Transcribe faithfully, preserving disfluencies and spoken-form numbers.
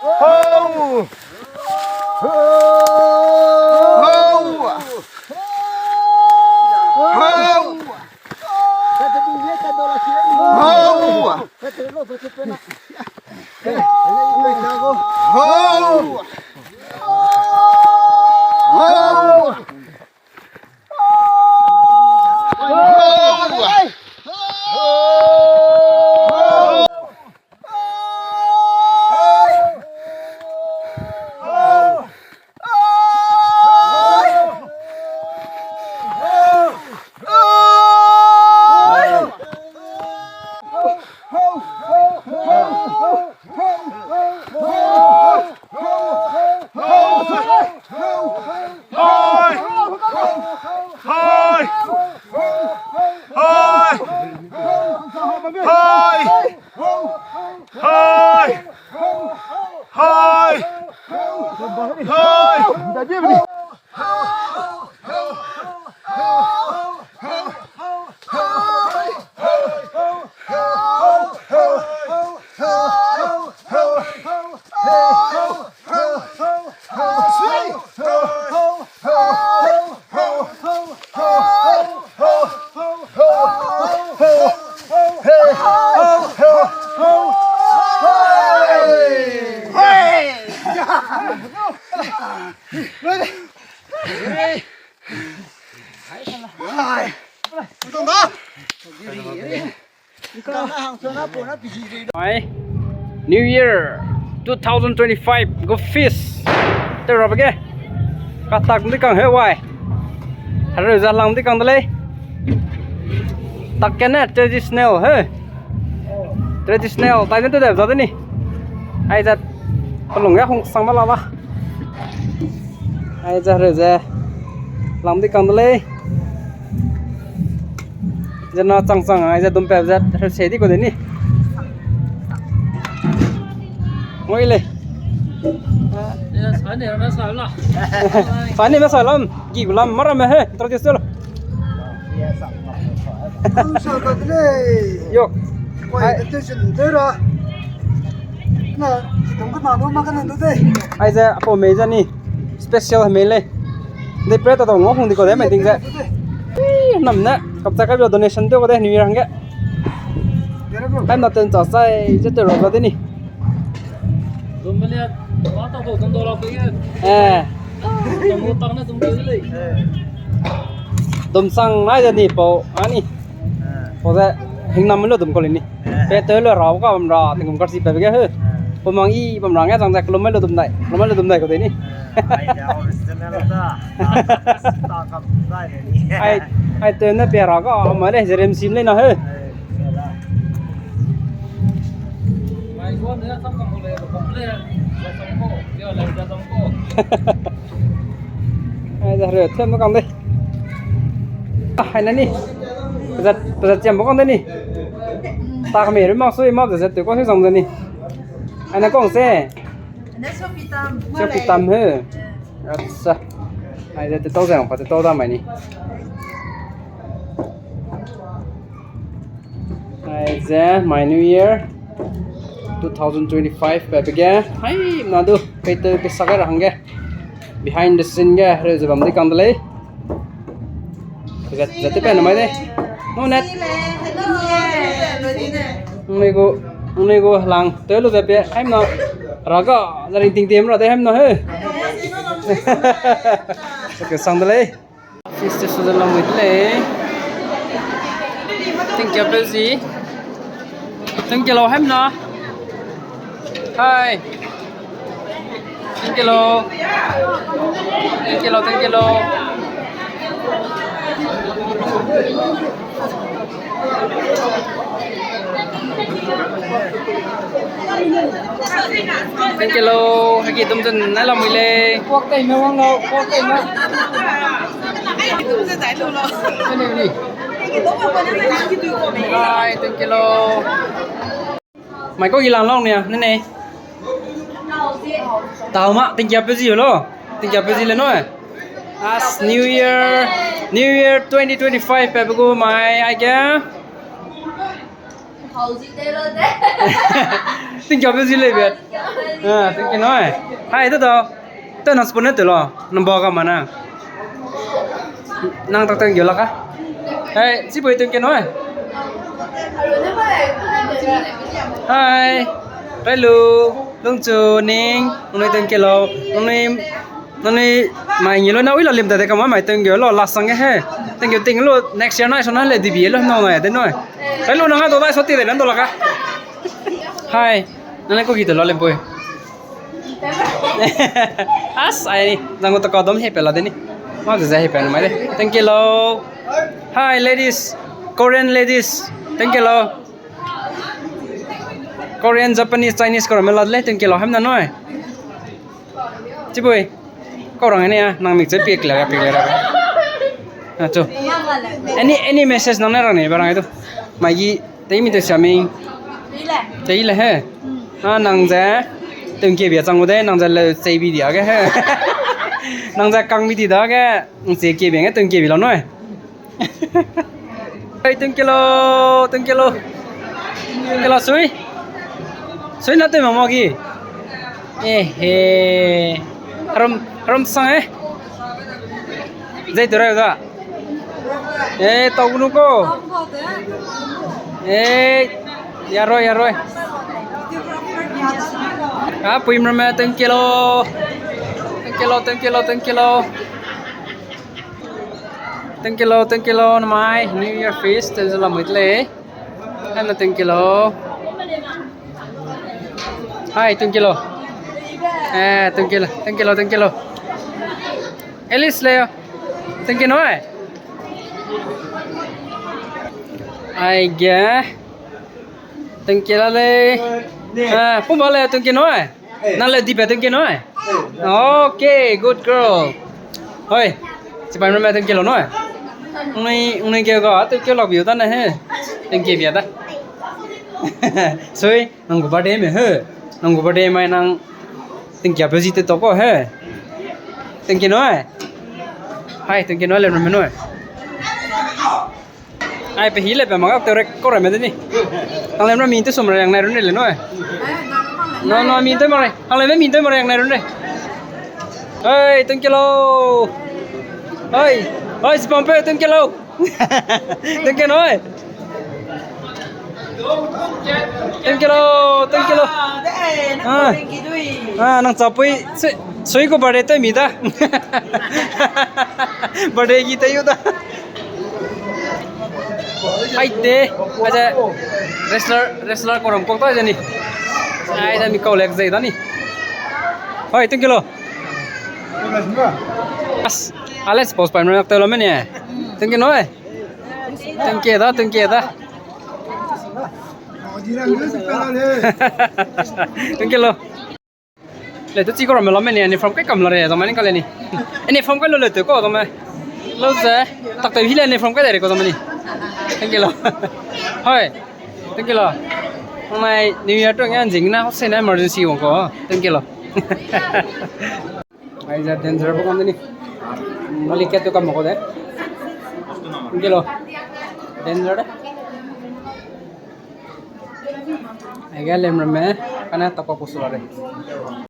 Ho! Ho! Ho! Ho! Ho! Ai, New Year two thousand twenty-five gu feast. Te rabe ge. Katak ndi kang he wai. Hareu za lang ndi kang de lei. Tak kene traditional he. Traditional tai ne te de za de ni. Ai za pelung ya hung sang ma la ba. Ai za hareu ze lang ndi kang de lei. Zena chang chang ai ze dum pep ze rese di ko de ni. Ngoi le. Sani me sa lam, gi lam mara me he, introduce lo. Yo. Ai, ai ze apo mei ze ni. Special mei lei. Dei pre ta dau ngau hung di ko de mai ting ze. Ih, nam ne kapcha ka bio donation teu ko de New Year hangge. Kai na ten cha sai ze te ro ga de ni. Dum me le, ba ta dau dum dau la pe ge. Eh. Dum mo tang ne dum ke lei. Dum sang nai de ni pau ani. Pau ze hing nam lo dum ko le ni. Pe te le rau ka bam ra, tingkum kar si pe ge he. Pau mang i bam ra nge chang ze kilometer dum dai, kilometer dum dai ko de ni. Ai, ai, te ne pe ra ka, ma le, jerem sim le na he. Ai, da re, tem kang de. Ah, hai na ni. Pezat, pezat chiam bo kang de ni. Tak me ru mak sui mak zat tu ko si zang de ni. Ai na kong se. Ane Sopitam. Sopitam he. Acha. Ai, de te tau zang pa te tau da mai ni. Ai ze, my New Year two thousand twenty-five pe pe ge. Hai, na du, pe te pe sa ge ra hangge. Behind the scene ge, re ze bam di kang de lei. Zat, zat te pe na mai de. No net. Nui gu, nui gu lang te lu ze pe, ai na. Raga, la ring ting tem ra de hem na he. Oke, sang de lei. Feast te su ze lam mui de lei. Thank you, Peuzi. Thank you, lo hem na. Hi. Thank you, lo. Thank you, lo, thank you, lo. Thank you, lo. Hagi dum zun nai lam mui lei. Kuak tei me wang lo, kuak tei me. Hi, thank you, lo. Mai ko ilang long nia, ne ne. Tau ma, thank you, Peuzi lo. Thank you, Peuzi le no. As New Year, New Year twenty twenty-five pe pe gu mai, ai ge. Tingkia pe zi lei be. Ah, tingkia nui. Hai, te da. Te nang spon ne te lo. Nang ba ga ma na. Nang tak tingkia la ka. Hai, chi boi tingkia nui. Hai. Hello. Lungchu ning. Nang nui tingkia lo. Nang nui Nang nui mai ngi lo na ui la lim ta de ka ma mai tingkia lo la sang he. Tingkia ting lo next year na so na le dibi lo na na de nui. Kai lo na nga do dai so ti de nan do la ka. Hai. Nang nui ko gi de lo lem poi. As ai ni. Zang ko to ka dom he pe la de ni. Ma ze he pe na mai de. Tingkia lo. Hi ladies. Korean ladies. Tingkia lo. Korean, Japanese, Chinese ko ra me la de le tingkia lo hem na nui. Chibui. Kau rang ne a, nang mik che piak le, piak le. A chu. Any, any message nang ne rang ne ba rang ai tu. Mai gi, tei mi te siaming. Tei le he. A nang ze. Tingkia bia chang gu de, nang ze le chei bi dia ge he. Nang ze kang bi di da ge, nang chei kia bia nge tingkia bi la nui. Hey, tingkia lo, tingkia lo. Tingkia lo, sui. Sui na tui mama gi. Eh, he. Harum, harum sang, eh. Zai tu rai ga. Eh, tau gunu ko. Eh, yaroi, yaroi. Ah, pui mrame, tingkia lo. Tingkia lo, tingkia lo, tingkia lo. Tingkia lo, tingkia lo, namai. New Year feast, te zela mui le. Ana tingkia lo. Hai, tingkia lo. Eh, tingkia lo, tingkia lo, tingkia lo. Alice le. Tingkia nui. Ai ge. Tingkia la le. Ah, pum ba le tingkia nui. Nang le di pe tingkia nui. Okay, good girl. Hoi. Chipai mrame tingkia lo nui. Nui, nui ke ga tingkia lo biu da na he. Tingkia bia da. Sui, nang gu birthday me he. Nang gu birthday mai nang tingkia pe zi te to ko he. Tingkia nui. Hai, tingkia nui le mrame nui. Ai, pe hi le pe mak te rek ko ra me de ni. Ang le mra mi te sum ra yang nai run le no. No, no, mi te mare. Ang le mi te mare yang nai run le. Oi, tingkia lo. Oi, oi, si pam pe tingkia lo. Tingkia nui. Tingkia lo, tingkia lo. Ah. Ah, nang chapui, sui, sui ko birthday te mi da. Birthday gi te yu da. Hai de, aja wrestler, wrestler ko ram kok ta jani. Ai da mi kau lek zai da ni. Hoi, tingkia lo. As, Alex post pa mrak te lo me ni. Tingkia nui. Tingkia da, tingkia da. Tingkia lo. Le tu chi ko ram me lo me ni, uniform kai kam la re, zama ni ka le ni. Uniform kai lo le tu ko zama. Lo ze, tak te hi le uniform kai de re ko zama ni. Tingkia lo. Hoi. Tingkia lo. Mai New Year to ngan jing na, hose na emergency wang ko. Tingkia lo. Ai ze danger bo kam de ni. Mali kat tu kam ko de. Tingkia lo. Danger de. Ai ga lem ram me, kana tapa ko sura re.